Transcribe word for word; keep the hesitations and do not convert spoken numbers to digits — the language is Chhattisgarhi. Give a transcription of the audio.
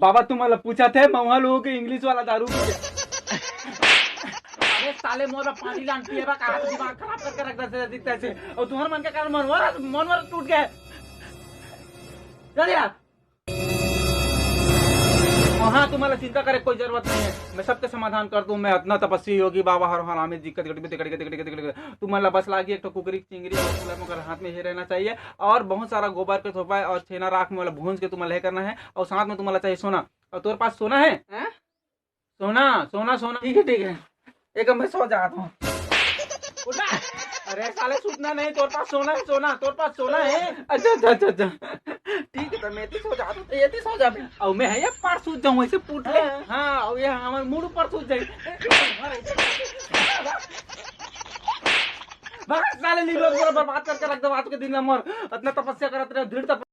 बाबा, तुमन ला पूछत हे, महुआ लोगों के इंग्लिश वाला दारू पी के। अरे साले, मोर ला पानी लान पिए बा, कहाँ से दिमाग खराब करके रख दे, दिखता है से। और तुम्हारे मन के कारण मनवर, मनवर टूट गया। चल यार। और हाँ, तुम्हारा चिंता करे कोई जरूरत नहीं है, मैं सबके समाधान कर दूं। मैं इतना तपस्वी योगी बाबा हर हर हमें दिक्कत गड़बी दिक्कत गड़बी दिक्कत गड़बी। तुम्हारा बस लागी एक ठो कुकरी चिंगरी और तुला मगर हाथ में ये रहना चाहिए, और बहुत सारा गोबर के थोपा है और छेना राख में वाला भूंज के तुम्हारा ले करना है, और साथ में तुम्हारा चाहिए सोना। और तोर पास सोना है? हैं? सोना, सोना, सोना। ठीक है, ठीक है, एक मैं सो जाता हूँ। उठा। अरे साले, सुतना नहीं, तोर पास सोना है, सोना, तोर पास सोना है। अच्छा, अच्छा, अच्छा, अच्छा। ठीक है, तो मैं तो सो जाता हूँ, तो ये तो सो जा बे। और मैं है ये पर सूत जाऊँ, ऐसे पुट ले। हाँ। हाँ, और ये हमारे मूड पर सूत जाए। बस साले, नीलो पूरा बर्बाद करके रख दो आज के दिन ला मोर। इतना तपस्या करत रहे, दृढ़ तपस्या।